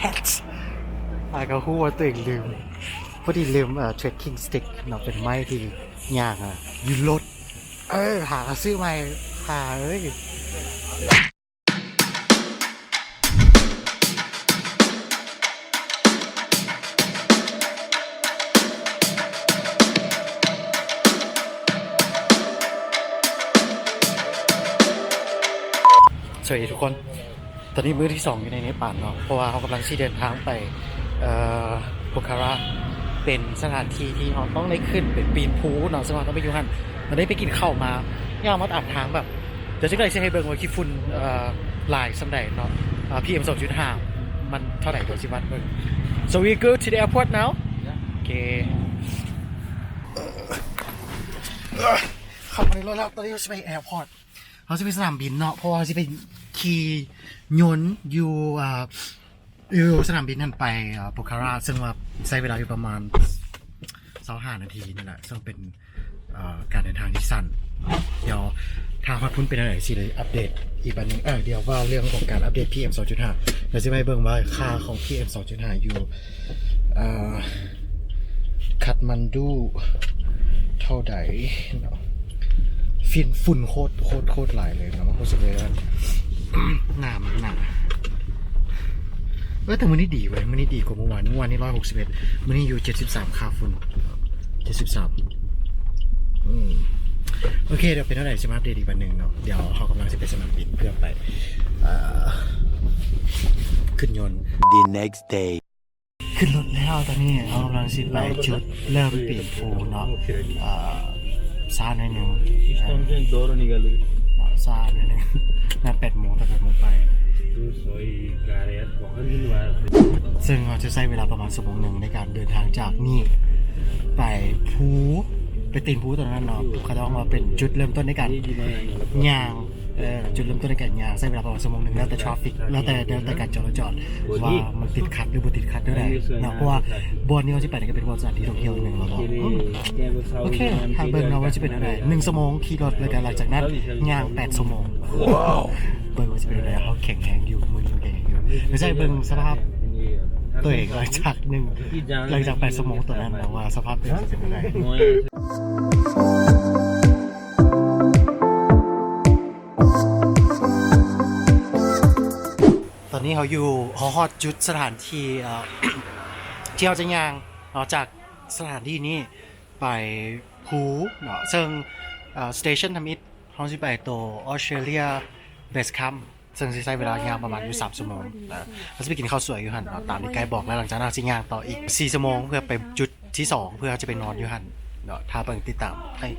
ອ້າຍກໍຮູ້ວ່າຕົວເອງລືມ ພໍດີລືມ ເອີ trekking stick ເນາະ ເປັນໄມ້ທີ່ຍ່າງ ອະ ຢູ່ລົດ. ເອີ ຫາກໍຊື້ໃໝ່ ຫາເອີຍ. ສະຫວັດດີທຸກຄົນ. ຕອນນີ້ມື້ທີສອງຢູ່ໃນເນປານເນາະ ເພາະວ່າເຮົາກຳລັງຊິເດີນທາງໄປ ເອີ ໂປຄາຣາ ເປັນສະຖານທີ່ທີ່ເຮົາຕ້ອງໄດ້ຂຶ້ນໄປປີນພູເນາະ ເຊິ່ງເຮົາຕ້ອງໄປຢູ່ຫັ້ນ. ຕອນນີ້ໄປກິນເຂົ້າມາ ຍ່າງມາຕາມທາງແບບ ດຽວຊິໄດ້ຊິໃຫ້ເບິ່ງວ່າຂີ້ຝຸ່ນ ເອີ ຫຼາຍສ່ຳໃດເນາະ ເອີ ພີເອັມສອງຈຸດຫ້າ ມັນເທົ່າໃດ ດຽວຊິວັດເບິ່ງ. So we go to the airport now. ໂອເຄ ເຂົ້າມາໃນລົດແລ້ວ ຕອນນີ້ເຮົາຊິໄປແອພອດ ເຮົາຊິໄປສະໜາມບິນເນາະ ເພາະວ່າເຮົາຊິໄປຂີ່ຍົນຢູ່ ອ່າ ຢູ່ສະໜາມບິນຫັ້ນໄປ ອ່າ ໂປຄາຣາ ເຊິ່ງວ່າໃຊ້ເວລາຢູ່ປະມານຊາວຫ້ານາທີນີ້ແຫຼະ ເຊິ່ງເປັນ ອ່າ ການເດີນທາງທີ່ສັ້ນ. ດຽວຖ້າຮອດພຸ້ນເປັນແນວໃດ ຊິໄດ້ອັບເດດອີກບາດໜຶ່ງ. ເອີ ດຽວເວົ້າເລື່ອງຂອງການອັບເດດ ພີເອັມສອງຈຸດຫ້າ ດຽວຊິມາໃຫ້ເບິ່ງວ່າຄ່າຂອງ ພີເອັມສອງຈຸດຫ້າ ຢູ່ ອ່າ ຄາດມານດູເທົ່າໃດເນາະ. ຟິນ ຝຸ່ນໂຄດ ໂຄດ ໂຄດຫຼາຍເລີຍເນາະ ຮູ້ສຶກເລີຍວ່າໜາ ມັນໜາ. ເອີ ແຕ່ມື້ນີ້ດີເວີຍ ມື້ນີ້ດີກວ່າມື້ວານ ມື້ວານນີ້ຮ້ອຍຫົກສິບເອັດ ມື້ນີ້ຢູ່ເຈັດສິບສາມ ຄ່າຝຸ່ນ ເຈັດສິບສາມ. ອືມ ໂອເຄ ດຽວເປັນເທົ່າໃດຊິມາອັບເດດອີກບາດໜຶ່ງເນາະ. ດຽວເຮົາກຳລັງຊິໄປສະໜາມບິນເພື່ອໄປ ເອີ ຂຶ້ນຍົນ The next day. ຂຶ້ນລົດແລ້ວ ຕອນນີ້ເຮົາກຳລັງຊິໄປຈຸດເລີ່ມປີນພູເນາະ. ເອີ ຊ້າໜ້ອຍໜຶ່ງ ຊ້າໜ້ອຍໜຶ່ງ ນັດແປດໂມງ ແຕ່ແປດໂມງໄປ. ເຊິ່ງເຮົາຈະໃຊ້ເວລາປະມານຊົ່ວໂມງໜຶ່ງໃນການເດີນທາງຈາກນີ້ໄປພູ ໄປຕີນພູຕົວນັ້ນເນາະ. ເຂົາເຈົ້າວ່າເປັນຈຸດເລີ່ມຕົ້ນໃນການຍ່າງ ເອີ ຈຸດເລີ່ມຕົ້ນໃນການຍ່າງ ໃຊ້ເວລາປະມານຊົ່ວໂມງໜຶ່ງ ແລ້ວແຕ່ທຣາຟິກ ແລ້ວແຕ່ ແລ້ວແຕ່ການຈໍລະຈອດ ວ່າມັນຕິດຂັດ ຫຼື ບໍ່ຕິດຂັດແນວໃດເນາະ. ເພາະວ່າບ່ອນທີ່ເຮົາຊິໄປນີ້ກໍເປັນບ່ອນສະຖານທີ່ທ່ອງທ່ຽວໜຶ່ງແລ້ວເນາະ. ອືມ ໂອເຄ ຖ້າເບິ່ງເນາະວ່າຊິເປັນແນວໃດ ໜຶ່ງຊົ່ວໂມງຂີ່ລົດ ແລ້ວກໍຫຼັງຈາກນັ້ນຍ່າງແປດຊົ່ວໂມງ. ເບິ່ງວ່າຊິເປັນແນວໃດ. ເຮົາແຂງແຮງຢູ່ ມື້ນີ້ແຂງແຮງຢູ່ ດຽວໃຫ້ເບິ່ງສະພາບຕົວເອງຫຼັງຈາກໜຶ່ງ ຫຼັງຈາກແປດຊົ່ວໂມງຕົວນັ້ນເນາະ ວ່າສະພາບຕົວເອງຊິເປັນແນວໃດ. ຕອນນີ້ເຮົາຢູ່ ເຮົາຮອດຈຸດສະຖານທີ່ ເອີ ທີ່ເຮົາຈະຍ່າງເນາະ ຈາກສະຖານທີ່ນີ້ໄປພູເນາະ ເຊິ່ງ ເອີ ສະເຕຊັນທຳອິດ ເຮົາຊິໄປໂຕ Australia Base Camp ເຊິ່ງຊິໃຊ້ເວລາຍ່າງປະມານຢູ່ສາມຊົ່ວໂມງ. ເອີ ເຮົາຊິໄປກິນເຂົ້າສວຍຢູ່ຫັ້ນເນາະ ຕາມທີ່ໄກບອກ ແລ້ວຫຼັງຈາກນັ້ນເຮົາຊິຍ່າງຕໍ່ອີກສີ່ຊົ່ວໂມງ ເພື່ອໄປຈຸດ ທີສອງ ເພື່ອຈະໄປນອນຢູ່ຫັ້ນເນາະ. ຖ້າເບິ່ງຕິດຕາມໃຫ້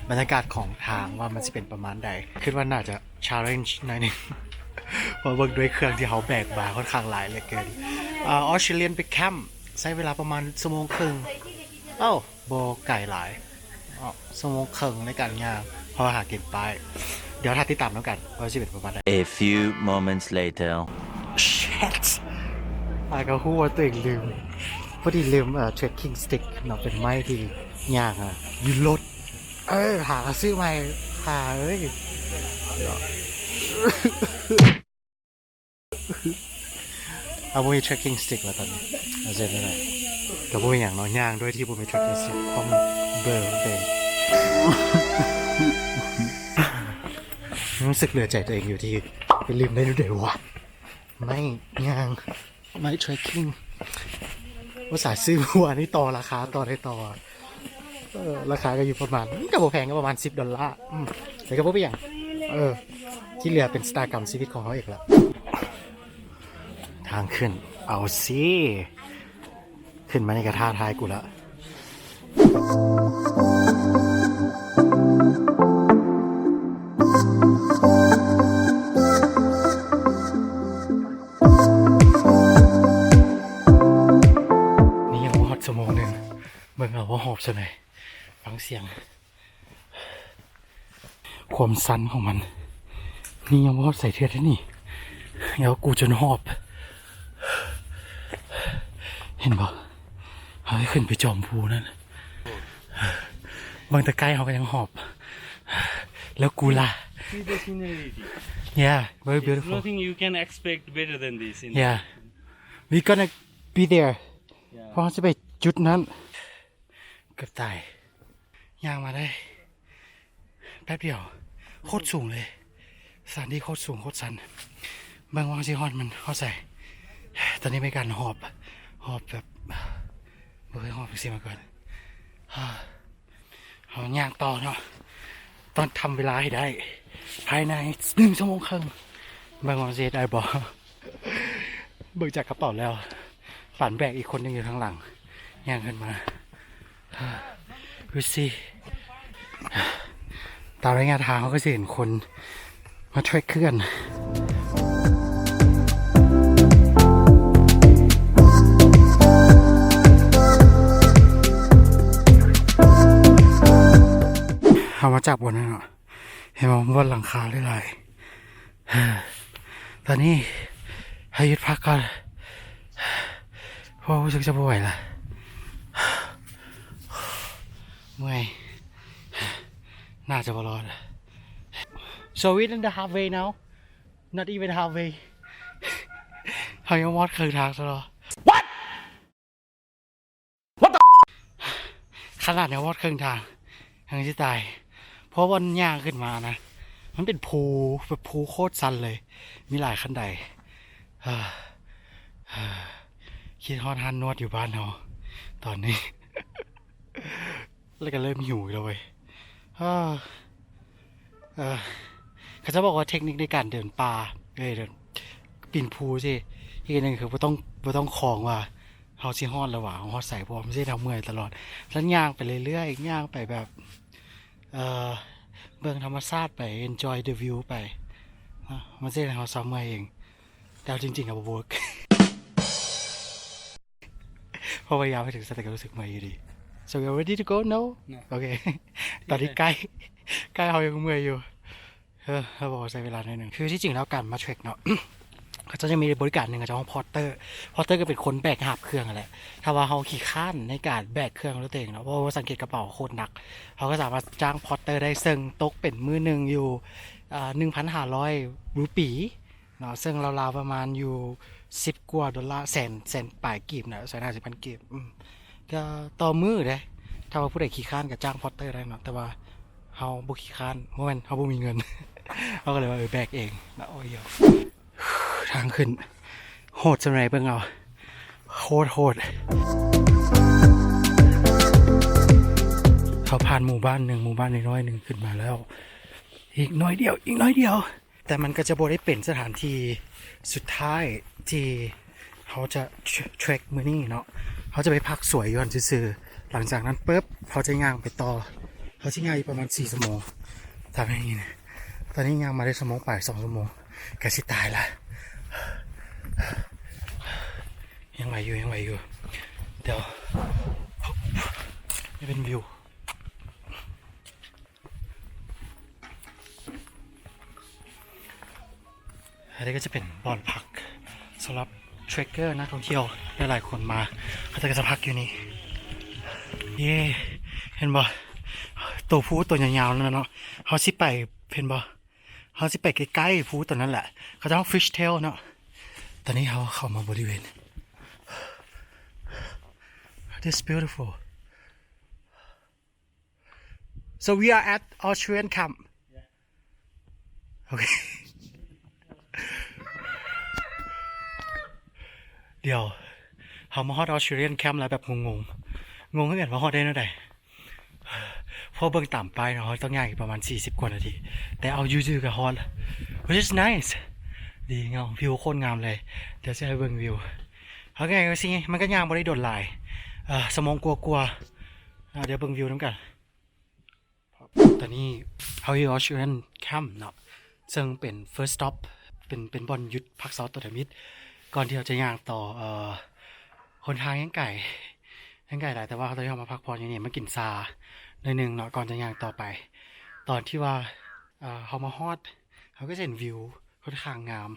ບັນຍາກາດຂອງທາງວ່າມັນຊິເປັນປະມານໃດ ຄິດວ່າໜ້າຈະ challenge ໜ້ອຍໜຶ່ງ ເພາະເບິ່ງດ້ວຍເຄື່ອງທີ່ເຮົາແບກມາຂ້ອນຂ້າງຫຼາຍເຫຼືອເກີນ. ເອີ Australian Base Camp ໃຊ້ເວລາປະມານຊົ່ວໂມງເຄິ່ງ. ເອົ້າ ບໍ່ໄກຫຼາຍ. ອໍ ຊົ່ວໂມງເຄິ່ງໃນການຍ່າງ ເພາະວ່າຫາກິນປ້າຍ. ດຽວຖ້າຕິດຕາມນຳກັນວ່າຊິເປັນປະມານໃດ. A few moments later. Shit! ອ້າຍກໍຮູ້ວ່າຕົວເອງລືມ ພໍດີລືມ ເອີ trekking stick ເນາະ ເປັນໄມ້ທີ່ຍ່າງ ອະ ຢູ່ລົດ. ເອີ ຫາກໍຊື້ໃໝ່ ຫາເອີຍ. ເຮົາບໍ່ມີ trekking stick ແລ້ວຕອນນີ້ ເຮົາຊິເຮັດແນວໃດ? ກໍບໍ່ມີຫຍັງເນາະ ຍ່າງໂດຍທີ່ບໍ່ມີ trekking stick ເພາະມັນເບລອເອງ. ຮູ້ສຶກເຫຼືອໃຈຕົວເອງຢູ່ທີ່ໄປລືມໄດ້ແນວໃດວະ ໄມ້ຍ່າງ ໄມ້ trekking ອຸດສ່າຊື້ມື້ວານນີ້ ຕໍ່ລາຄາ ຕໍ່ໄດ້ຕໍ່. ເອີ ລາຄາກໍຢູ່ປະມານ ມັນກໍບໍ່ແພງ ກໍປະມານສິບດອນລາ. ອືມ ແຕ່ກໍບໍ່ເປັນຫຍັງ. ເອີ ທີ່ເຫຼືອເປັນຊະຕາກຳຊີວິດຂອງເຮົາເອງລະ. ທາງຂຶ້ນ ເອົາຊິ ຂຶ້ນມານີ້ກໍທ້າທາຍກູລະ. ນີ້ຍັງບໍ່ຮອດຊົ່ວໂມງໜຶ່ງ ເບິ່ງເອົາວ່າຫອບສ່ຳໃດ. ຟັງສຽງ ຄວາມຊັນຂອງມັນ ນີ້ຍັງບໍ່ຮອດໃສເທື່ອເດ້ນີ້ ແລ້ວກູຈົນຫອບ ເຫັນບໍ່? ເຮົາຂຶ້ນໄປຈອມພູນັ້ນ ເບິ່ງແຕ່ໃກ້ເຮົາກໍຍັງຫອບ ແລ້ວກູລະ. See the scenery. Yeah, very beautiful. There's nothing you can expect better than this in Yeah. We gonna be there. ເພາະເຮົາຊິໄປຈຸດນັ້ນ. ເກືອບຕາຍ. ຍ່າງມາໄດ້ແປັບດຽວ. ໂຄດສູງເລີຍ. ສະຖານທີ່ໂຄດສູງ ໂຄດຊັນ. ເບິ່ງວ່າເຮົາຊິຮອດມັນຮອດໃສ. ຕອນນີ້ເປັນການຫອບ ຫອບແບບ ບໍ່ເຄີຍຫອບຈັ່ງຊີ້ມາກ່ອນ. ເຮົາຍ່າງຕໍ່ເນາະ. ຕ້ອງທຳເວລາໃຫ້ໄດ້ພາຍໃນໜຶ່ງຊົ່ວໂມງເຄິ່ງ. ເບິ່ງວ່າເຮົາຊິເຮັດໄດ້ບໍ່. ເບິ່ງຈາກກະເປົາແລ້ວ ປານແບກອີກຄົນໜຶ່ງຢູ່ທາງຫຼັງ ຍ່າງຂຶ້ນມາ. We'll see. ຕາມໄລຍະທາງເຮົາກໍຊິເຫັນຄົນມາເທຣກຄືກັນ. ເຮົາມາຈາກບ່ອນນັ້ນເນາະ. ເຫັນບໍ່? ບ່ອນຫຼັງຄາຫຼາຍໆ. ຕອນນີ້ໃຫ້ຢຸດພັກກ່ອນ ເພາະຮູ້ສຶກຈະບໍ່ໄຫວລະ. ເມື່ອຍ. ໜ້າຈະບໍ່ລອດ. So we in the halfway now. Not even halfway. ເຮົາຍັງບໍ່ຮອດເຄິ່ງທາງຊະເນາະ. What? What the? ຂະໜາດຍັງບໍ່ຮອດເຄິ່ງທາງ ຍັງຊິຕາຍ. ເພາະວ່າຍ່າງຂຶ້ນມານະ ມັນເປັນພູ ແບບພູໂຄດຊັນເລີຍ. ມີຫຼາຍຂັ້ນໄດ. ຄິດຮອດຮ້ານນວດຢູ່ບ້ານເຮົາຕອນນີ້. ແລ້ວກໍເລີ່ມຫິວອີກແລ້ວເວີຍ. ເອີ ເອີ ເຂົາເຈົ້າບອກວ່າເທັກນິກໃນການເດີນປ່າ ເອີ ເດີນ ປີນພູຊີ້ ອີກອັນໜຶ່ງຄືບໍ່ຕ້ອງ ບໍ່ຕ້ອງຄອງວ່າເຮົາຊິຮອດແລ້ວຫວາ ເຮົາຮອດໃສ ເພາະວ່າມັນຊິເຮັດໃຫ້ເຮົາເມື່ອຍຕະຫຼອດ. ຊັ້ນຍ່າງໄປເລື້ອຍໆ ຍ່າງໄປແບບ ເອີ ເບິ່ງທຳມະຊາດໄປ enjoy the view ໄປ ມັນຊິເຮັດໃຫ້ເຮົາເຊົາເມື່ອຍເອງ. ແຕ່ເອົາຈິງໆ ກໍບໍ່ເວີກ ເພາະພະຍາຍາມໃຫ້ເຖິງ ແຕ່ກໍຮູ້ສຶກເມື່ອຍຢູ່ດີ. So we are ready to go now? No. ໂອເຄ ຕອນນີ້ໃກ້ ໃກ້ເຮົາຍັງເມື່ອຍຢູ່. ເອີ ເຮົາບອກວ່າໃຊ້ເວລາໜ້ອຍໜຶ່ງ. ຄືທີ່ຈິງແລ້ວການມາເທຣກເນາະ ເຂົາເຈົ້າຈະມີບໍລິການໜຶ່ງ ເຂົາເຈົ້າຮອດ porter. Porter ກໍເປັນຄົນແບກຫາບເຄື່ອງຫັ້ນແຫຼະ. ຖ້າວ່າເຮົາຂີ້ຄ້ານໃນການແບກເຄື່ອງດ້ວຍຕົວເອງເນາະ ເພາະວ່າສັງເກດກະເປົາໂຄດໜັກ ເຮົາກໍສາມາດຈ້າງ porter ໄດ້ ເຊິ່ງຕົກເປັນມື້ໜຶ່ງຢູ່ ອ່າ ໜຶ່ງພັນຫ້າຮ້ອຍຣູປີ ເນາະ ເຊິ່ງລາວໆປະມານຢູ່ສິບກວ່າໂດລາ ແສນ ແສນປາຍກີບນະ ແສນຫ້າສິບພັນກີບ. ອືມ ກໍຕໍ່ມື້ເດ້ ຖ້າວ່າຜູ້ໃດຂີ້ຄ້ານກໍຈ້າງ porter ໄດ້ເນາະ ແຕ່ວ່າເຮົາບໍ່ຂີ້ຄ້ານ ບໍ່ແມ່ນ ເຮົາບໍ່ມີເງິນ ເຮົາກໍເລີຍວ່າ ເອີ ແບກເອງເນາະ. ໂອ້ຍ ທາງຂຶ້ນໂຫດສ່ຳໃດ ເບິ່ງເອົາ ໂຄດໂຫດ. ເຮົາຜ່ານໝູ່ບ້ານໜຶ່ງ ໝູ່ບ້ານນ້ອຍໆໜຶ່ງຂຶ້ນມາແລ້ວ ອີກໜ້ອຍດຽວ ອີກໜ້ອຍດຽວ. ແຕ່ມັນກໍຈະບໍ່ໄດ້ເປັນສະຖານທີ່ສຸດທ້າຍທີ່ເຮົາຈະເທຣກມື້ນີ້ເນາະ. ເຮົາຈະໄປພັກສວຍຢູ່ຫັ້ນຊື່ໆ. ຫຼັງຈາກນັ້ນປຶບ ເຮົາຈະຍ່າງໄປຕໍ່. ເຮົາຊິຍ່າງອີກປະມານສີ່ຊົ່ວໂມງ. ຕາມນີ້ນະ ຕອນນີ້ຍ່າງມາໄດ້ຊົ່ວໂມງປາຍ ສອງຊົ່ວໂມງ ກະຊິຕາຍລະ. ຍັງໄຫວຢູ່ ຍັງໄຫວຢູ່. ດຽວ ນີ້ເປັນວິວ. ອັນນີ້ກໍຈະເປັນບ່ອນພັກສຳລັບເທຣກເກີ້ ນັກທ່ອງທ່ຽວຫຼາຍໆຄົນມາ ເຂົາເຈົ້າກໍຈະພັກຢູ່ນີ້. ເຢ້ ເຫັນບໍ່? ໂຕພູໂຕຍາວໆນັ້ນນະເນາະ. ເຮົາຊິໄປ ເຫັນບໍ່? ເຮົາຊິໄປໃກ້ໆພູໂຕນັ້ນແຫຼະ. ເຂົາເຈົ້າ fish tail ເນາະ. ຕອນນີ້ເຮົາເຂົ້າມາບໍລິເວນ This beautiful. So we are at Australian camp. ໂອເຄ ດຽວ ເຮົາມາຮອດ Australian camp ແລ້ວແບບງົງໆ ງົງຄືກັນວ່າຮອດໄດ້ແນວໃດ. ເພາະເບິ່ງຕາມປ້າຍເນາະ ເຮົາຕ້ອງຍ່າງອີກປະມານສີ່ສິບກວ່ານາທີ ແຕ່ເອົາຢູ່ໆກໍຮອດ which is nice. ດີງາມ ວິວໂຄດງາມເລີຍ. ດຽວຊິໃຫ້ເບິ່ງວິວ. ໂອເຄ ກໍຊິ ມັນກໍຍ່າງບໍ່ໄດ້ດົນຫຼາຍ ເອີ ຊົ່ວໂມງກວ່າໆ. ດຽວເບິ່ງວິວນຳກັນ. ຕອນນີ້ເຮົາຢູ່ Australian Camp ເນາະ ເຊິ່ງເປັນ first stop ເປັນ ເປັນບ່ອນຢຸດພັກເຊົາໂຕທຳອິດ ກ່ອນທີ່ເຮົາຈະຍ່າງຕໍ່. ເອີ ຫົນທາງຍັງໄກ ຍັງໄກຫຼາຍ ແຕ່ວ່າເຮົາ ຕອນນີ້ເຮົາມາພັກຜ່ອນຢູ່ນີ້ ມາກິນຊາໜ້ອຍໜຶ່ງເນາະ ກ່ອນຈະຍ່າງຕໍ່ໄປ. ຕອນທີ່ວ່າ ເອີ ເຮົາມາຮອດ ເຮົາກໍຈະເຫັນວິວ ຂ້ອນຂ້າງງາມ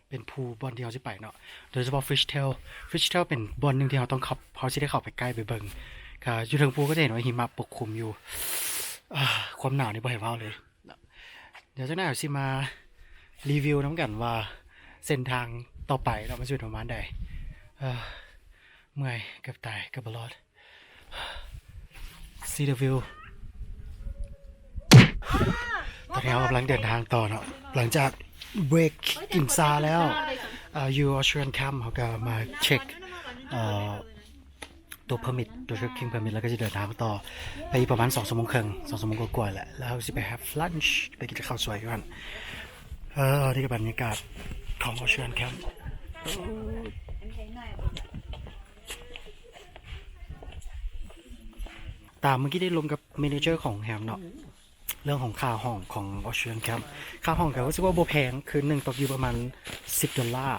ເປັນພູບ່ອນທີ່ເຮົາຊິໄປເນາະ ໂດຍສະເພາະ Fish Tail. Fish Tail ເປັນບ່ອນໜຶ່ງທີ່ເຮົາຕ້ອງເຂົ້າ ເຮົາຊິໄດ້ເຂົ້າໄປໃກ້ໄປເບິ່ງ. ກໍຢູ່ເທິງພູກໍຈະເຫັນວ່າຫິມະປົກຄຸມຢູ່. ອາ ຄວາມໜາວນີ້ບໍ່ໃຫ້ເວົ້າເລີຍ. ດຽວຈັກໜ້ອຍເຮົາຊິມາຣີວິວນຳກັນວ່າເສັ້ນທາງຕໍ່ໄປເນາະ ມັນຊິເປັນປະມານໃດ. ເອີ ເມື່ອຍ ເກືອບຕາຍ ເກືອບບໍ່ລອດ. See the view. ຕອນນີ້ເຮົາກຳລັງເດີນທາງຕໍ່ເນາະ ຫຼັງຈາກເບຣກກິນຊາແລ້ວ ເອີ ຢູ່ Australian Camp ເຮົາກໍມາເຊັກ ເອີ ຕົວເພີມິດ ຕົວ trekking permit ແລ້ວກໍຈະເດີນທາງຕໍ່ໄປອີກປະມານສອງຊົ່ວໂມງເຄິ່ງ ສອງຊົ່ວໂມງກວ່າໆແຫຼະ ແລ້ວເຮົາຊິໄປ have lunch ໄປກິນເຂົ້າສວຍຢູ່ຫັ້ນ. ເອີ ນີ້ກໍບັນຍາກາດຂອງ Australian Camp. ຕາມເມື່ອກີ້ໄດ້ລົມກັບ manager ຂອງໂຮງແຮມເນາະ ເລື່ອງຂອງຄ່າຫ້ອງຂອງ Australian Camp. ຄ່າຫ້ອງກໍຮູ້ສຶກວ່າບໍ່ແພງ ຄືນໜຶ່ງຕົກຢູ່ປະມານສິບໂດລາ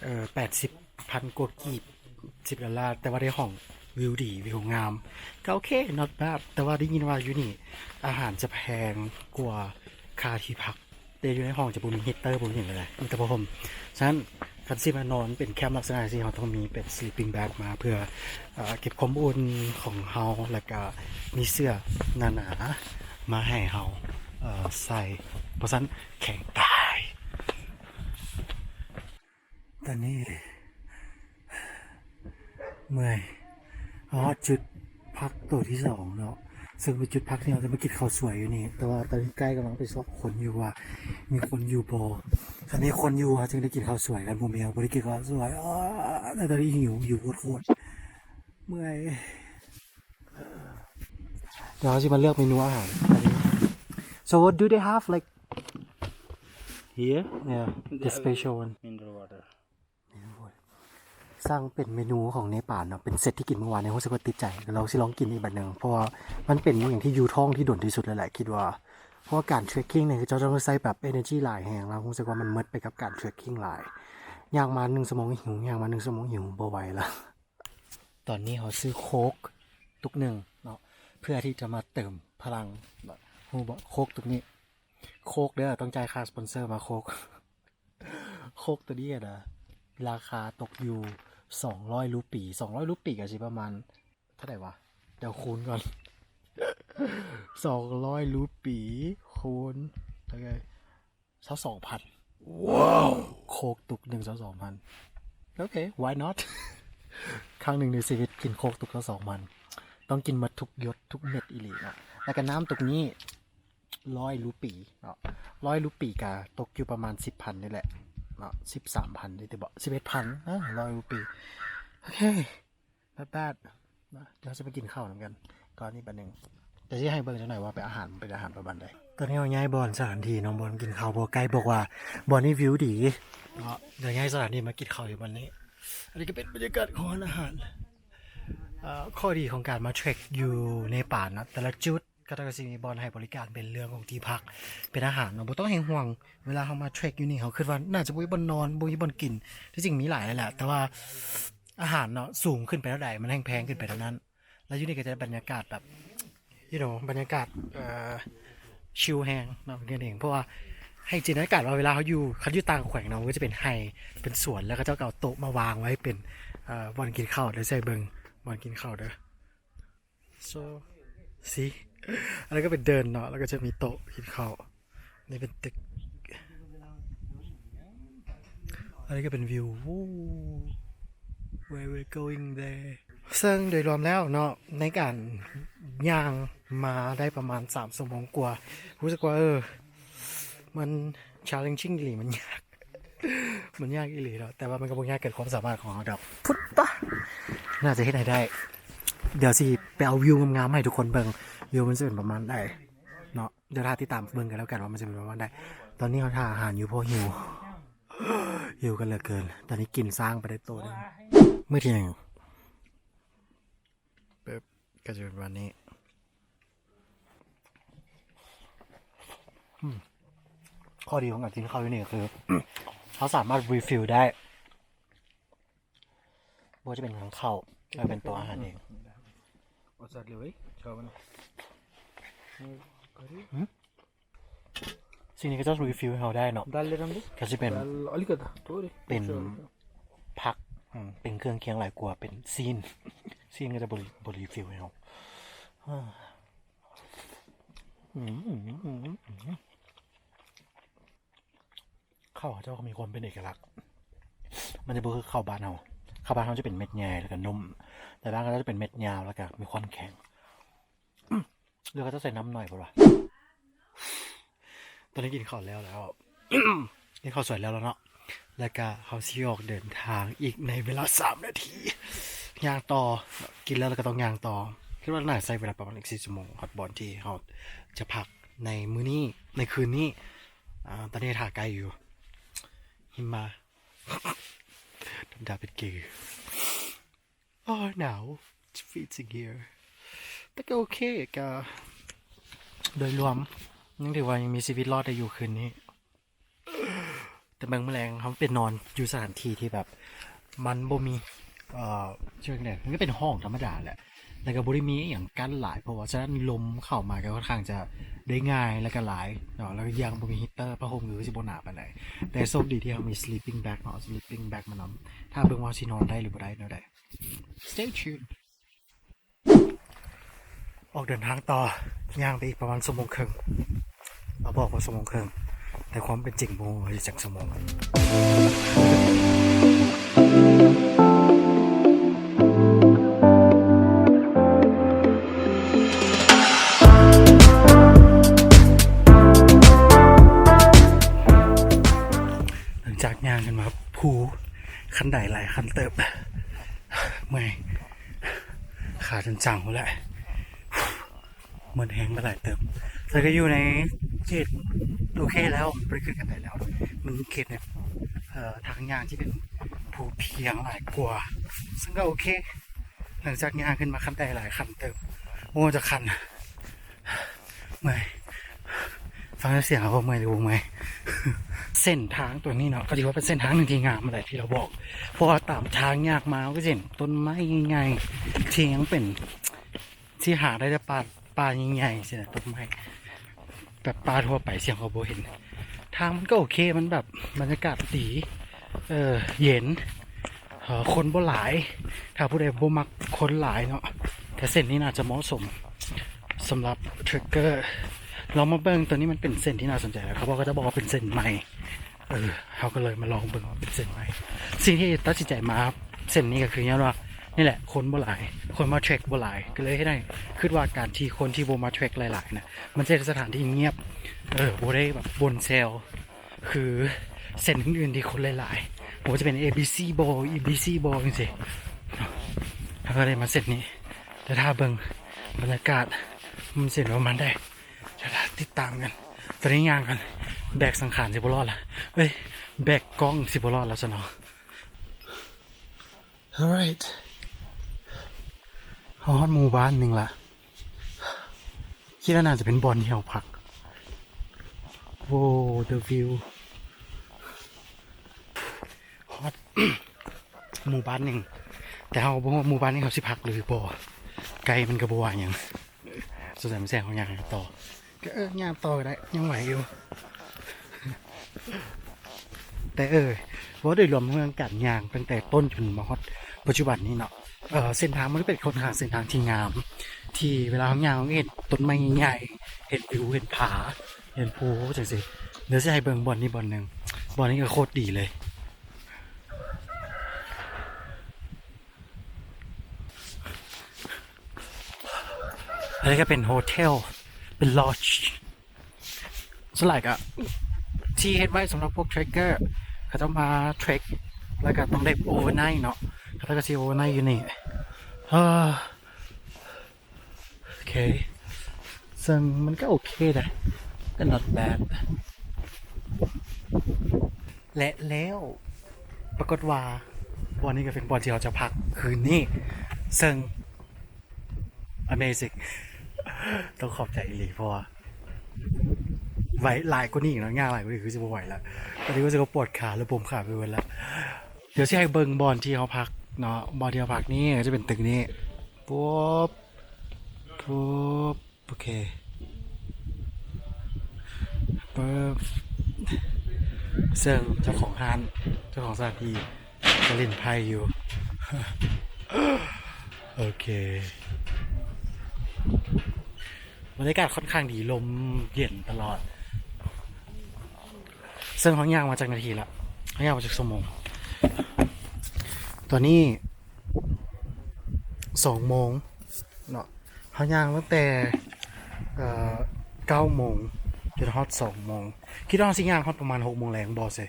ເອີ ແປດສິບພັນກວ່າກີບ ສິບໂດລາ ແຕ່ວ່າໄດ້ຫ້ອງວິວດີ ວິວງາມ ກໍໂອເຄ not bad. ແຕ່ວ່າໄດ້ຍິນວ່າຢູ່ນີ້ອາຫານຈະແພງກວ່າຄ່າທີ່ພັກ ແຕ່ຢູ່ໃນຫ້ອງຈະບໍ່ມີ heater ບໍ່ມີຫຍັງເລີຍ ມີແຕ່ຜ້າຫົ່ມ. ສະນັ້ນ ຄັນຊິມານອນເປັນແຄມລັກສະນະຈັ່ງຊີ້ ເຮົາຕ້ອງມີເປັນ sleeping bag ມາເພື່ອ ເອີ ເກັບຄວາມອຸ່ນຂອງເຮົາ ແລ້ວກະມີເສື້ອໜາໆມາໃຫ້ເຮົາ ເອີ ໃສ່ ບໍ່ຊັ້ນແຂງຕາຍ. ຕອນນີ້ເມື່ອຍ ຮອດຈຸດພັກໂຕທີສອງເນາະ ເຊິ່ງເປັນຈຸດພັກທີ່ເຮົາຈະມາກິນເຂົ້າສວຍຢູ່ນີ້ ແຕ່ວ່າຕອນນີ້ໄກກຳລັງໄປຊອກຄົນຢູ່ວ່າມີຄົນຢູ່ບໍ່ ຄັນມີຄົນຢູ່ເຮົາຈຶ່ງໄດ້ກິນເຂົ້າສວຍ ຄັນບໍ່ມີເຮົາບໍ່ໄດ້ກິນເຂົ້າສວຍ. ແຕ່ຕອນນີ້ຫິວ ຫິວໂຄດໆ ເມື່ອຍ. ດຽວເຮົາຊິມາເລືອກເມນູອາຫານ. So what do they have, like, here? Yeah, the special one. Mineral water. ສັ່ງເປັນເມນູຂອງເນປານເນາະ ເປັນເຊັດທີ່ກິນມື້ວານນີ້ ຮູ້ສຶກວ່າຕິດໃຈ ລອງ ຊິລອງກິນອີກບາດໜຶ່ງ ເພາະວ່າມັນເປັນອີ່ຫຍັງທີ່ຢູ່ທ້ອງທີ່ດົນທີ່ສຸດເລີຍແຫຼະ ຄິດວ່າ ເພາະວ່າການ trekking ນີ້ ເຂົາເຈົ້າຕ້ອງໃຊ້ແບບ energy ຫຼາຍແຮງ ແລ້ວຮູ້ສຶກວ່າມັນໝົດໄປກັບການ trekking ຫຼາຍ. ຍ່າງມາໜຶ່ງຊົ່ວໂມງຫິວ ຍ່າງມາໜຶ່ງຊົ່ວໂມງຫິວ ບໍ່ໄຫວລະ. ຕອນນີ້ເຮົາຊື້ໂຄກຕຸກໜຶ່ງເນາະ ເພື່ອທີ່ຈະມາເຕີມພະລັງ. ຮູ້ບໍ່ ໂຄກຕຸກນີ້ ໂຄກເດີ ຕ້ອງຈ່າຍຄ່າສະປອນເຊີມາໂຄກ. ໂຄກໂຕນີ້ນະ ລາຄາຕົກຢູ່ສອງຮ້ອຍຣູປີ ສອງຮ້ອຍຣູປີກໍຊິປະມານເທົ່າໃດວະ? ດຽວຄູນກ່ອນ ສອງຮ້ອຍຣູປີຄູນ ໂອເຄ ຊາວສອງພັນ. ວ້າວ ໂຄກຕຸກໜຶ່ງ ຊາວສອງພັນ. ໂອເຄ why not? ຄັ້ງໜຶ່ງໃນຊີວິດກິນໂຄກຕຸກຊາວສອງພັນ ຕ້ອງກິນໝົດທຸກຢົດທຸກເມັດອີ່ຫຼີເນາະ. ແລ້ວກໍນ້ຳຕຸກນີ້ ຮ້ອຍຣູປີເນາະ ຮ້ອຍຣູປີກະຕົກຢູ່ປະມານສິບພັນນີ້ແຫຼະເນາະ ສິບສາມພັນນີ້ຕິບໍ ສິບເອັດພັນ ເອີ ຮ້ອຍຣູປີ. ໂອເຄ not bad ເນາະ ດຽວເຮົາຈະໄປກິນເຂົ້ານຳກັນກ່ອນນີ້ບາດໜຶ່ງ ແຕ່ຊິໃຫ້ເບິ່ງຈັກໜ່ອຍວ່າເປັນອາຫານ ເປັນອາຫານປະມານໃດ. ຕອນນີ້ເຮົາຍ້າຍບ່ອນສະຖານທີ່ເນາະ ບ່ອນກິນເຂົ້າ ເພາະວ່າໄກ ບອກວ່າບ່ອນນີ້ວິວດີເນາະ ດຽວຍ້າຍສະຖານທີ່ມາກິນເຂົ້າຢູ່ບ່ອນນີ້. ອັນນີ້ກໍເປັນບັນຍາກາດຂອງຮ້ານອາຫານ. ເອີ ຂໍ້ດີຂອງການມາເທຣັກຢູ່ເນປານເນາະ ແຕ່ລະຈຸດ ເຂົາເຈົ້າກໍຊິມີບ່ອນໃຫ້ບໍລິການ ເປັນເລື່ອງຂອງທີ່ພັກ ເປັນອາຫານເນາະ ບໍ່ຕ້ອງໃຫ້ຫ່ວງ. ເວລາເຮົາມາເທຣັກຢູ່ນີ້ ເຮົາຄິດວ່າໜ້າຈະບໍ່ມີບ່ອນນອນ ບໍ່ມີບ່ອນກິນ ທີ່ຈິງມີຫຼາຍແຫຼະ ແຕ່ວ່າອາຫານເນາະ ສູງຂຶ້ນໄປເທົ່າໃດ ມັນແຮ່ງແພງຂຶ້ນໄປເທົ່ານັ້ນ. ແລ້ວຢູ່ນີ້ກໍຈະບັນຍາກາດແບບ you know ບັນຍາກາດ ເອີ ຊິວແຮງເນາະ ເປັນກັນເອງ. ເພາະວ່າໃຫ້ຈິນຕະນາການວ່າເວລາເຮົາຢູ່ ຄັນຢູ່ຕ່າງແຂວງເນາະ ມັນກໍຈະເປັນໄຮ່ ເປັນສວນ ແລ້ວເຂົາເຈົ້າກໍເອົາໂຕະມາວາງໄວ້ເປັນ ເອີ ບ່ອນກິນເຂົ້າ. ດຽວໃຫ້ເບິ່ງບ່ອນກິນເຂົ້າເດີ. So see ອັນນັ້ນກໍເປັນເດີ່ນເນາະ ແລ້ວກໍຈະມີໂຕະກິນເຂົ້າ. ນີ້ເປັນຕຶກ ອັນນີ້ກໍເປັນວິວ where we're going there. ເຊິ່ງໂດຍລວມແລ້ວເນາະ ໃນການຍ່າງມາໄດ້ປະມານສາມຊົ່ວໂມງກວ່າ ຮູ້ສຶກວ່າ ເອີ ມັນ challenging ອີ່ຫຼີ ມັນຍາກ ມັນຍາກອີ່ຫຼີເນາະ ແຕ່ວ່າມັນກໍບໍ່ຍາກເກີນຄວາມສາມາດຂອງເຮົາດອກ. ພຸດຕະ ໜ້າຈະເຮັດໃຫ້ໄດ້. ດຽວຊິໄປເອົາວິວງາມໆໃຫ້ທຸກຄົນເບິ່ງ ວິວມັນຊິເປັນປະມານໃດເນາະ. ດຽວຖ້າຕິດຕາມເບິ່ງກັນແລ້ວກັນວ່າມັນຈະເປັນປະມານໃດ. ຕອນນີ້ເຮົາຖ້າອາຫານຢູ່ ເພາະຫິວ ຫິວກັນເຫຼືອເກີນ. ຕອນນີ້ກິນຊ້າງໄປໄດ້ໂຕໜຶ່ງ ມື້ທີໜຶ່ງ ປຶບ ກໍຈະເປັນປະມານນີ້. ອືມ ຂໍ້ດີຂອງການກິນເຂົ້າຢູ່ນີ້ກໍຄື ເຮົາສາມາດ refill ໄດ້. ບໍ່ວ່າຈະເປັນທາງເຂົ້າ ແລະ ເປັນໂຕະອາຫານເອງ. ອືມ ສິ່ງນີ້ເຂົາເຈົ້າ refill ໃຫ້ເຮົາໄດ້ເນາະ ກໍຊິເປັນ ເປັນຜັກ ອືມ ເປັນເຄື່ອງຄຽງຫຼາຍກວ່າເປັນຊີ້ນ ຊີ້ນກໍຈະບໍ່ refill ໃຫ້ເຮົາ. ເຂົ້າເຂົາເຈົ້າກໍມີຄວາມເປັນເອກະລັກ ມັນຈະບໍ່ຄືເຂົ້າບ້ານເຮົາ. ເຂົ້າບ້ານເຮົາຈະເປັນເມັດໃຫຍ່ ແລ້ວກໍນຸ້ມ, ແຕ່ບ້ານເຂົາເຈົ້າຈະເປັນເມັດຍາວ ແລ້ວກໍມີຄວາມແຂງ. ຫຼືເຂົາເຈົ້າໃສ່ນ້ຳໜ້ອຍພຸ້ນວະ. ຕອນນີ້ກິນເຂົ້າແລ້ວແລ້ວ ກິນເຂົ້າສວຍແລ້ວແລ້ວເນາະ ແລ້ວກະເຮົາຊິອອກເດີນທາງອີກໃນເວລາສາມນາທີ ຍ່າງຕໍ່. ກິນແລ້ວ ແລ້ວກະຕ້ອງຍ່າງຕໍ່. ຄິດວ່າໜ້າໃຊ້ເວລາປະມານອີກສີ່ຊົ່ວໂມງ ຮອດບ່ອນທີ່ເຮົາຈະພັກໃນມື້ນີ້ ໃນຄືນນີ້. ອາ ຕອນນີ້ຖ້າໄກຢູ່ ຫິມມາ ດຳໆເປັນເກ. ໂອ້ຍ ໜາວ It's freezing here ແຕ່ກໍໂອເຄ ກໍໂດຍລວມຍັງຖືວ່າຍັງມີຊີວິດລອດໄດ້ຢູ່ຄືນນີ້. ແຕ່ເບິ່ງມື້ແລງເຮົາໄປນອນຢູ່ສະຖານທີ່ທີ່ແບບມັນບໍ່ມີ ເອີ ເຊີງໃດ ມັນກໍເປັນຫ້ອງທຳມະດາແຫຼະ ແລ້ວກໍບໍ່ໄດ້ມີອີ່ຫຍັງກັ້ນຫຼາຍ ເພາະວ່າສະນັ້ນລົມເຂົ້າມາກໍຄ່ອນຂ້າງຈະໄດ້ງ່າຍ ແລ້ວກໍຫຼາຍເນາະ ແລ້ວກໍຢ່າງບໍ່ມີ heater ຜ້າຫົ່ມກໍຄືຊິບໍ່ໜາປານໃດ. ແຕ່ໂຊກດີທີ່ເຮົາມີ sleeping bag ເນາະ sleeping bag ມານຳ ຖ້າເບິ່ງວ່າຊິນອນໄດ້ຫຼືບໍ່ໄດ້ແນວໃດ. Stay tuned. ອອກເດີນທາງຕໍ່ ຍ່າງໄປອີກປະມານຊົ່ວໂມງເຄິ່ງ ເອົາ ບໍ່ ບໍ່ຊົ່ວໂມງເຄິ່ງ ແຕ່ຄວາມເປັນຈິງບໍ່ຮູ້ວ່າຊິຈັກຊົ່ວໂມງ. ຫຼັງຈາກຍ່າງຂຶ້ນມາພູ ຂັ້ນໄດຫຼາຍຂັ້ນເຕີບ ເມື່ອຍ ຂາຈົນຈັງພຸ້ນແຫຼະ ໝົດແຮງມາຫຼາຍເຕີບ ແຕ່ກໍຢູ່ໃນເຂດໂອເຄແລ້ວ ບໍ່ໄດ້ຂຶ້ນຂັ້ນໄດແລ້ວ. ມັນເຂດແບບ ເອີ ທາງຍ່າງທີ່ເປັນພູພຽງຫຼາຍກວ່າ ເຊິ່ງກໍໂອເຄ. ຫຼັງຈາກຍ່າງຂຶ້ນມາຂັ້ນໄດຫຼາຍຂັ້ນເຕີບ ໂອ້ ຈັກຂັ້ນ ເມື່ອຍ ຟັງແຕ່ສຽງກໍເມື່ອຍ ຫຼືບໍ່ເມື່ອຍ. ເສັ້ນທາງຕົວນີ້ເນາະ ກໍຖືວ່າເປັນເສັ້ນທາງໜຶ່ງທີ່ງາມແຫຼະ ທີ່ລາວບອກ ເພາະວ່າຕາມທາງຍ່າງມາ ເຮົາກໍຈະເຫັນຕົ້ນໄມ້ໃຫຍ່ໆ ທີ່ຍັງເປັນ ທີ່ຫາໄດ້ແຕ່ປ່າ ປ່າໃຫຍ່ໆ ຊີ້ນະ ຕົ້ນໄມ້ແບບປ່າທົ່ວໄປ ສຽງກໍບໍ່ເຫັນ. ທາງມັນກໍໂອເຄ ມັນແບບບັນຍາກາດດີ ເອີ ເຢັນ ເອີ ຄົນບໍ່ຫຼາຍ ຖ້າຜູ້ໃດບໍ່ມັກຄົນຫຼາຍເນາະ ແຕ່ເສັ້ນນີ້ໜ້າຈະເໝາະສົມສຳລັບ trekker. ລອງມາເບິ່ງ ຕົວນີ້ມັນເປັນເສັ້ນທີ່ໜ້າສົນໃຈ ແລ້ວເຂົາບອກ ເຂົາເຈົ້າບອກວ່າເປັນເສັ້ນໃໝ່ ເອີ ເຮົາກໍເລີຍມາລອງເບິ່ງວ່າເປັນເສັ້ນໃໝ່. ສິ່ງທີ່ຕັດສິນໃຈມາເສັ້ນນີ້ກໍຄືຍ້ອນວ່າ ນີ້ແຫຼະ ຄົນບໍ່ຫຼາຍ ຄົນມາ trek ບໍ່ຫຼາຍ ກໍເລີຍເຮັດໃຫ້ຄິດວ່າການທີ່ຄົນທີ່ບໍ່ມາ trek ຫຼາຍໆນະ ມັນຈະເຮັດໃຫ້ສະຖານທີ່ງຽບ ເອີ ບໍ່ໄດ້ແບບບົ່ນແຊວ ຄືເສັ້ນອື່ນໆທີ່ຄົນຫຼາຍໆ ບໍ່ວ່າຈະເປັນ ABC ບໍ EBC ບໍ ຈັ່ງຊີ້ ເຮົາກໍໄດ້ມາເສັ້ນນີ້ ແຕ່ຖ້າເບິ່ງບັນຍາກາດ ມັນເສັ້ນປະມານໃດ ດຽວຖ້າຕິດຕາມກັນ. ຕອນນີ້ຍ່າງກັນ ແບກສັງຂານຊິບໍ່ລອດລະ ເອີຍ ແບກກ້ອງຊິບໍ່ລອດລະຊັ້ນເນາະ. Alright ເຮົາຮອດໝູ່ບ້ານໜຶ່ງລະ ຄິດວ່າໜ້າຈະເປັນບ່ອນທີ່ເຮົາພັກ. ໂອ້ the view. ຮອດໝູ່ບ້ານໜຶ່ງ ແຕ່ເຮົາບໍ່ຮູ້ວ່າໝູ່ບ້ານນີ້ເຮົາຊິພັກຫຼືບໍ່. ໄກມັນກໍບໍ່ວ່າຫຍັງ ສົງໄສມັນແຊງເຮົາຍ່າງຕໍ່ ກໍ ເອີ ຍ່າງຕໍ່ກໍໄດ້ ຍັງໄຫວຢູ່. ແຕ່ ເອີ ເວົ້າໂດຍລວມເລື່ອງການຍ່າງຕັ້ງແຕ່ຕົ້ນຈົນມາຮອດປັດຈຸບັນນີ້ເນາະ ເອີ ເສັ້ນທາງມັນກໍເປັນຂ້ອນຂ້າງເສັ້ນທາງທີ່ງາມ ທີ່ເວລາເຮົາຍ່າງເຮົາເຫັນຕົ້ນໄມ້ໃຫຍ່ໆ ເຫັນວິວ ເຫັນຜາ ເຫັນພູ ຈັ່ງຊີ້. ດຽວຊິໃຫ້ເບິ່ງບ່ອນນີ້ບ່ອນໜຶ່ງ ບ່ອນນີ້ກໍໂຄດດີເລີຍ. ອັນນີ້ກໍເປັນໂຮເທວ ເປັນ lodge ສ່ວນຫຼາຍກໍທີ່ເຮັດໄວ້ສຳລັບພວກ trekker ເຂົາເຈົ້າມາ trek ແລ້ວກໍຕ້ອງໄດ້ overnight ເນາະ ເຂົາເຈົ້າກໍຊິ overnight ຢູ່ນີ້. ເອີ ໂອເຄ ເຊິ່ງມັນກໍໂອເຄນະ ກໍ not bad. ແລະແລ້ວປາກົດວ່າບ່ອນນີ້ກໍເປັນບ່ອນທີ່ເຮົາຈະພັກຄືນນີ້ ເຊິ່ງ amazing ຕ້ອງຂອບໃຈອີ່ຫຼີ ເພາະວ່າໄຫວຫຼາຍກວ່ານີ້ເນາະ ຍ່າງຫຼາຍກວ່ານີ້ຄືຊິບໍ່ໄຫວລະ ຕອນນີ້ກໍຊິປວດຂາ ລະບົມຂາໄປເບິດລະ. ດຽວຊິໃຫ້ເບິ່ງບ່ອນທີ່ເຮົາພັກເນາະ ບ່ອນທີ່ເຮົາພັກນີ້ກໍຈະເປັນຕຶກນີ້ ປຸບ ປຸບ ໂອເຄ ປຶບ ເຊິ່ງເຈົ້າຂອງຮ້ານ ເຈົ້າຂອງສະຖານທີ່ກໍຫຼິ້ນໄພ້ຢູ່. ໂອເຄ ບັນຍາກາດຂ້ອນຂ້າງດີ ລົມເຢັນຕະຫຼອດ. ເຊິ່ງເຮົາຍ່າງມາຈັກນາທີລະ? ເຮົາຍ່າງມາຈັກຊົ່ວໂມງ? ຕອນນີ້ສອງໂມງເນາະ ເຮົາຍ່າງຕັ້ງແຕ່ ເອີ ເກົ້າໂມງຈົນຮອດສອງໂມງ. ຄິດວ່າເຮົາຊິຍ່າງຮອດປະມານຫົກໂມງແລງບໍ່ເຊ?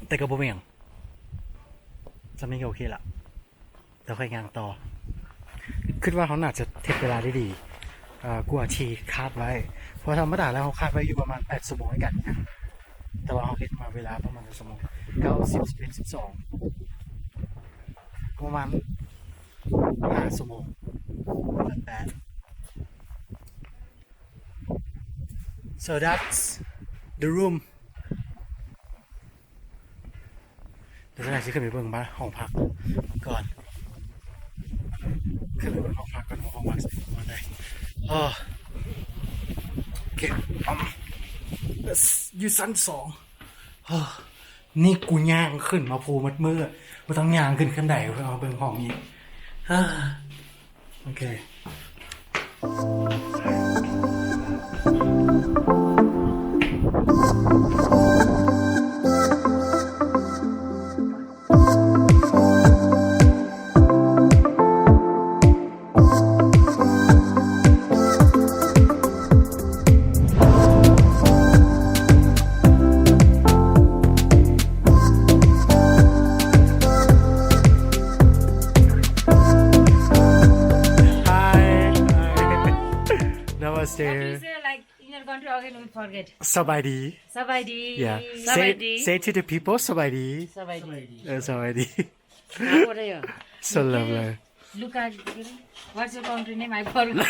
ແຕ່ກໍບໍ່ເປັນຫຍັງ ສ່ຳນີ້ກໍໂອເຄລະ. ແລ້ວຄ່ອຍຍ່າງຕໍ່. ຄິດວ່າເຮົາໜ້າຈະເຮັດເວລາໄດ້ດີ ເອີ ກວ່າທີ່ຄາດໄວ້ ເພາະທຳມະດາແລ້ວເຮົາຄາດໄວ້ຢູ່ປະມານແປດຊົ່ວໂມງໃນການຍ່າງ ແຕ່ວ່າເຮົາເຮັດມາເວລາປະມານຈັກຊົ່ວໂມງ? ເກົ້າ ສິບ ສິບເອັດ ສິບສອງ ປະມານຫ້າຊົ່ວໂມງ. Not bad. So that's the room. ດຽວຊິຂຶ້ນໄປເບິ່ງບ້ານ ຫ້ອງພັກກ່ອນ ຂຶ້ນໄປເບິ່ງຫ້ອງພັກກ່ອນວ່າຫ້ອງພັກຊິເປັນປະມານໃດ. ໂອເຄ ອືມ ຢູ່ຊັ້ນສອງ. ນີ້ກູຍ່າງຂຶ້ນມາພູໝົດມື້ ບໍ່ຕ້ອງຍ່າງຂຶ້ນຂັ້ນໄດເພື່ອມາເບິ່ງຫ້ອງອີກ. ໂອເຄ. Hi. Hi. Namaste. What do you say, like, in your country again, we forget. ສະບາຍດີ. ສະບາຍດີ. Yeah. ສະບາຍດີ. Say, say to the people ສະບາຍດີ. ສະບາຍດີ. ເອີ ສະບາຍດີ. How are you? So lovely. Look at, what's your country name? I forgot.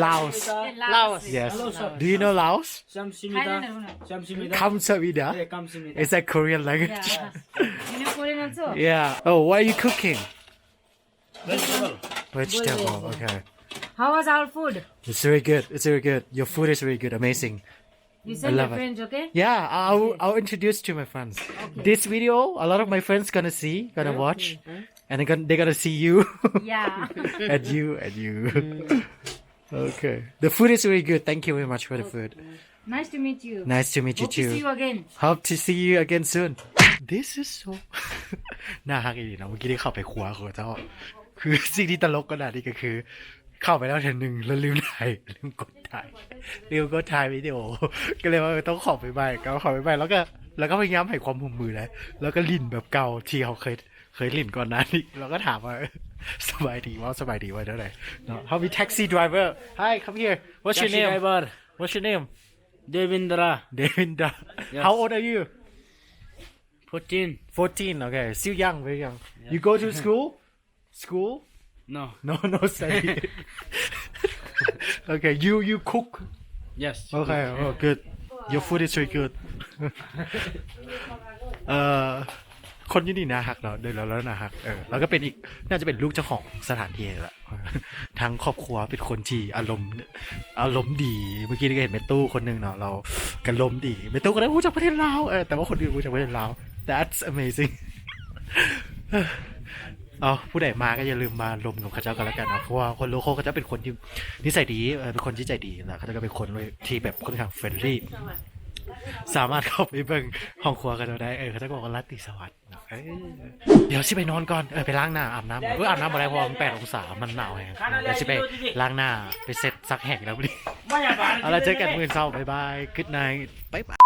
Laos. Yeah, Laos. Laos. Yes. Laos. Do you know Laos? Kamsamida. Kamsamida. Yeah, Kamsamida. It's a Korean language. Yeah. You know Korean also? Yeah. Oh, what are you cooking? Vegetable. Vegetable. Okay. How was our food? It's very good. It's very good. Your food is very good. Amazing. You send your friends, okay? Yeah, I'll, I'll introduce to my friends. Okay. This video, a lot of my friends gonna see, gonna watch, and they're gonna, they're gonna see you. Yeah. And you, and you. Okay. The food is really good. Thank you very much for the food. Nice to meet you. Nice to meet you too. Hope to see you again. Hope to see you again soon. This is so ໜ້າຮັກອີ່ຫຼີເນາະ. ເມື່ອກີ້ໄດ້ເຂົ້າໄປຄົວເຂົາເຈົ້າ ຄືສິ່ງທີ່ຕະຫຼົກກວ່ານັ້ນອີກກໍຄື ເຂົ້າໄປແລ້ວເທື່ອໜຶ່ງ ແລ້ວລືມຖ່າຍ ລືມກົດຖ່າຍ ລືມກົດຖ່າຍວິດີໂອ ກໍເລີຍວ່າ ເອີ ຕ້ອງເຂົ້າໄປໃໝ່ ກໍເຂົ້າໄປໃໝ່ ແລ້ວກໍ ແລ້ວກໍພະຍາຍາມໃຫ້ຄວາມຮ່ວມມືນະ ແລ້ວກໍຫຼິ້ນແບບເກົ່າທີ່ເຮົາເຄີຍ ເຄີຍຫຼິ້ນກ່ອນໜ້ານີ້ ແລ້ວກໍຖາມວ່າ ສະບາຍດີບໍ່ ສະບາຍດີບໍ່ ແນວໃດເນາະ. How we taxi driver. Hi, come here. What's your name? What's your name? Devendra. Devendra. Yes. How old are you? Fourteen. Fourteen, okay. Still young, very young. Yeah. You go to school? School? No. No, no study. Okay, you, you cook? Yes. Okay, oh, good. Your food is very good. ເອີ ຄົນຢູ່ນີ້ໜ້າຮັກເນາະ ເດີແລ້ວໜ້າຮັກ. ເອີ ແລ້ວກໍເປັນອີກ ໜ້າຈະເປັນລູກເຈົ້າຂອງສະຖານທີ່ແຫຼະ. ທັງຄອບຄົວເປັນຄົນທີ່ອາລົມ ອາລົມດີ. ເມື່ອກີ້ນີ້ກໍເຫັນແມ່ຕູ້ຄົນໜຶ່ງເນາະ ລາວກໍລົມດີ. ແມ່ຕູ້ກໍໄດ້ຮູ້ຈັກປະເທດລາວ ເອີ ແຕ່ວ່າຄົນອື່ນບໍ່ຮູ້ຈັກປະເທດລາວ. That's amazing. ເອົາ ຜູ້ໃດມາກໍຢ່າລືມມາລົມກັບເຂົາເຈົ້າກັນແລ້ວກັນເນາະ ເພາະວ່າຄົນໂລໂຄເຂົາເຈົ້າເປັນຄົນທີ່ນິໄສດີ ເອີ ເປັນຄົນທີ່ໃຈດີ ແລ້ວເຂົາເຈົ້າກໍເປັນຄົນທີ່ແບບຄ່ອນຂ້າງ friendly. ສາມາດເຂົ້າໄປເບິ່ງຫ້ອງຄົວເຂົາເຈົ້າໄດ້. ເອີ ເຂົາເຈົ້າກໍບອກວ່າລາຕີສະຫວັດເນາະ. ເອີ ດຽວຊິໄປນອນກ່ອນ ເອີ ໄປລ້າງໜ້າອາບນ້ຳ. ເອີ ອາບນ້ຳບໍ່ໄດ້ ເພາະວ່າມັນແປດອົງສາ ມັນໜາວແຮງ. ດຽວຊິໄປລ້າງໜ້າ ໄປເຊັດຊັກແຮງແລ້ວ. ເອົາລະ ເຈີກັນມື້ເຊົ້າ ບາຍບາຍ good night ບາຍບາຍ.